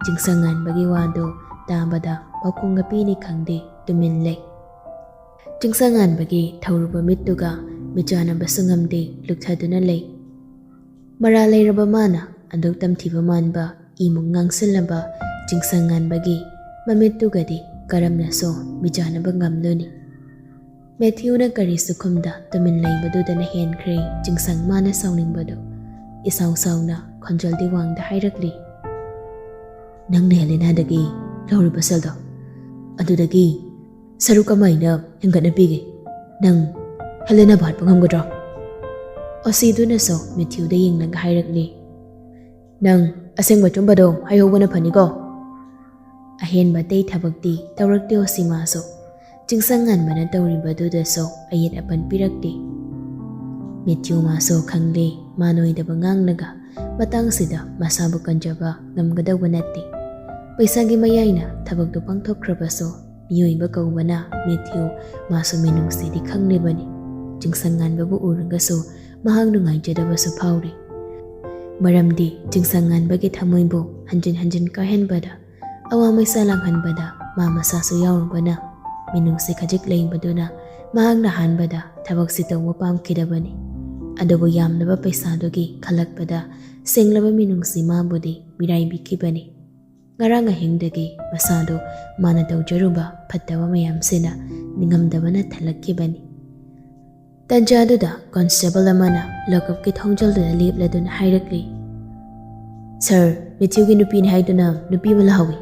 ꯆꯤꯡꯁꯪ ꯉꯥꯟꯕꯒꯤ ꯋꯥꯗꯨ ꯇꯥꯕꯗ ꯄꯥꯎꯈꯣꯡ ꯉꯄꯤꯅꯤ ꯈꯪꯗꯦ ꯇꯨꯃꯤꯟ ꯂꯩ꯫ ꯆꯤꯡꯁꯪ ꯉꯥꯟꯕꯒꯤ ꯊꯧꯔꯨꯕ ꯃꯤꯠꯇꯨꯒ ꯃꯤꯆꯥꯟꯅꯕꯁꯨ ꯉꯝꯗꯦ ꯂꯨꯞꯊꯗꯨꯅ ꯂꯩ꯫ ꯃꯔꯥ ꯂꯩꯔꯕ ꯃꯥꯅ ꯑꯗꯨꯛ ꯇꯝꯊꯤꯕ ꯃꯥꯟꯕ ꯏꯃꯨꯡ ꯉꯥꯡꯁꯤꯜꯂꯕ ꯆꯤꯡꯁꯪ ꯉꯥꯟꯕꯒꯤ ꯃꯃꯤꯠꯇꯨꯒꯗꯤ ꯀꯔꯝꯅꯁꯨ ꯃꯤꯆꯥꯟꯅꯕ ꯉꯝꯂꯨꯅꯤ꯫ ꯃꯦꯊ꯭ꯌꯨꯅ ꯀꯔꯤꯁꯨ ꯈꯨꯝꯗ ꯇꯨꯃꯤꯟ ꯂꯩꯕꯗꯨꯗꯅ ꯍꯦꯟꯈ꯭ꯔꯦ ꯆꯤꯡꯁꯪ ꯃꯥꯅ ꯁꯥꯎꯅꯤꯡꯕꯗꯨ꯫ ꯏꯁꯥꯎ ꯁꯥꯎꯅ ꯈꯣꯟꯖꯦꯜꯗꯤ ꯋꯥꯡꯗ ꯍꯥꯏꯔꯛꯂꯤ, "ꯅꯪꯅ ꯍꯦꯂꯦꯅꯥꯗꯒꯤ ꯂꯧꯔꯤꯕ ꯁꯦꯜꯗꯣ, ꯑꯗꯨꯗꯒꯤ ꯁꯔꯨꯛ ꯑꯃ ꯑꯩꯅ ꯍꯦꯟꯒꯠꯅ ꯄꯤꯒꯦ꯫ ꯅꯪ ꯍꯦꯂꯦꯅꯥꯕꯨ ꯍꯥꯠꯄ ꯉꯝꯒꯗ꯭ꯔꯣ?" ꯑꯣꯁꯤꯗꯨꯅꯁꯨ ꯃꯦꯊ꯭ꯌꯨꯗ ꯌꯦꯡꯂꯒ ꯍꯥꯏꯔꯛꯂꯤ, "ꯅꯪ ꯑꯁꯦꯡꯕ ꯑꯆꯨꯝꯕꯗꯣ ꯍꯥꯏꯍꯧꯕꯅ ꯐꯅꯤꯀꯣ?" ꯑꯍꯦꯟꯕ ꯑꯇꯩ ꯊꯕꯛꯇꯤ ꯇꯧꯔꯛꯇꯦ ꯑꯣꯁꯤꯃꯥꯁꯨ꯫ ꯆꯤꯡꯁꯪ ꯉꯥꯟꯕꯅ ꯇꯧꯔꯤꯕꯗꯨꯗꯁꯨ ꯑꯌꯦꯠ ꯑꯄꯟ ꯄꯤꯔꯛꯇꯦ꯫ ꯃꯦꯊ꯭ꯌꯨ ꯃꯥꯁꯨ ꯈꯪꯂꯦ ꯃꯥꯅꯣꯏꯗꯕ ꯉꯥꯡꯂꯒ ꯃꯇꯥꯡꯁꯤꯗ ꯃꯁꯥꯕꯨ ꯀꯟꯖꯕ ꯉꯝꯒꯗꯧꯕ ꯅꯠꯇꯦ꯫ ꯄꯩꯁꯥꯒꯤ ꯃꯌꯥꯏꯅ ꯊꯕꯛꯇꯨ ꯄꯥꯡꯊꯣꯛꯈ꯭ꯔꯕꯁꯨ ꯃꯤꯑꯣꯏꯕ ꯀꯧꯕꯅ ꯃꯦꯊ꯭ꯌꯨ ꯃꯥꯁꯨ ꯃꯤꯅꯨꯡꯁꯤꯗꯤ ꯈꯪꯂꯤꯕꯅꯤ꯫ ꯆꯤꯡꯁꯪ ꯉꯥꯟꯕꯕꯨ ꯎꯔꯒꯁꯨ ꯃꯍꯥꯛ ꯅꯨꯡꯉꯥꯏꯖꯗꯕꯁꯨ ꯐꯥꯎꯔꯤ꯫ ꯃꯔꯝꯗꯤ ꯆꯤꯡꯁꯪ ꯉꯥꯟꯕꯒꯤ ꯊꯃꯣꯏꯕꯨ ꯍꯟꯖꯤꯟ ꯍꯟꯖꯤꯟ ꯀꯥꯏꯍꯟꯕꯗ, ꯑꯋꯥ ꯃꯩꯁꯥ ꯂꯥꯡꯍꯟꯕꯗ ꯃꯥ ꯃꯁꯥꯁꯨ ꯌꯥꯎꯔꯨꯕꯅ ꯃꯤꯅꯨꯡꯁꯤ ꯈꯖꯤꯛ ꯂꯩꯕꯗꯨꯅ ꯃꯍꯥꯛꯅ ꯑꯍꯥꯟꯕꯗ ꯊꯕꯛꯁꯤ ꯇꯧꯕ ꯄꯥꯝꯈꯤꯗꯕꯅꯤ꯫ ꯑꯗꯨꯕꯨ ꯌꯥꯝꯂꯕ ꯄꯩꯁꯥꯗꯨꯒꯤ ꯈꯜꯂꯛꯄꯗ ꯁꯦꯡꯂꯕ ꯃꯤꯅꯨꯡꯁꯤ ꯃꯥꯕꯨꯗꯤ ꯃꯤꯔꯥꯏꯕꯤꯈꯤꯕꯅꯤ꯫ ꯉꯔꯥꯡ ꯑꯍꯤꯡꯗꯒꯤ ꯃꯁꯥꯗꯨ ꯃꯥꯅ ꯇꯧꯖꯔꯨꯕ ꯐꯠꯇꯕ ꯃꯌꯥꯝꯁꯤꯅ ꯅꯤꯡꯉꯝꯗꯕꯅ ꯊꯜꯂꯛꯈꯤꯕꯅꯤ꯫ ꯇꯟꯖꯥꯗꯨꯗ ꯀꯣꯟꯁꯇꯦꯕꯜ ꯑꯃꯅ ꯂꯣꯀꯞꯀꯤ ꯊꯣꯡꯖꯜꯗꯨꯗ ꯂꯦꯞꯂꯗꯨꯅ ꯍꯥꯏꯔꯛꯂꯤ, "ꯁꯥꯔ, ꯃꯦꯊ꯭ꯌꯨꯒꯤ ꯅꯨꯄꯤꯅꯤ ꯍꯥꯏꯗꯨꯅ ꯅꯨꯄꯤ ꯑꯃ ꯂꯥꯛꯍꯧꯏ꯫